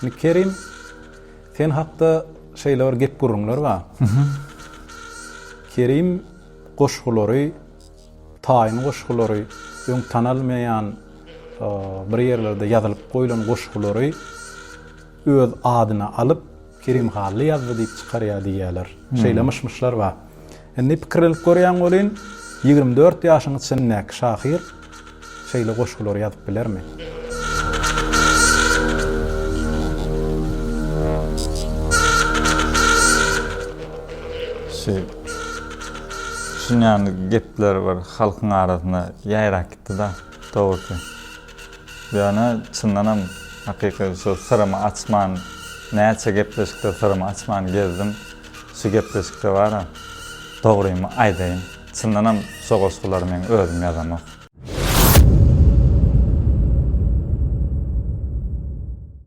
Indi Kerim, sen hakda şeýle bir gep-gürrüňler bar. Kerim goşgulary, taýyn goşgulary, öň tanalmaýan bir ýerlerde ýazylyp goýlan goşgulary öz adyna alyp, Kerim Hally ýazdy diýip çykarýar diýýärler. Şeýle myş-myşlar bar. Indi pikirlenip görýäň welin, 24 ýaşyň içindäki şahyr şeýle goşgulary ýazyp bilermi? Şu şunýaly gepler bir halkyň arasynda ýaýrap gitdi-de, dogrusy. Ýöne çyndanam hakyky şu syrymy açman näçe gepleşikde syrymy açman gezdim. Şu gepleşikde bara dogrymy aýdaýyn. Çyndanam şo goşgulary meň özüm ýazamok.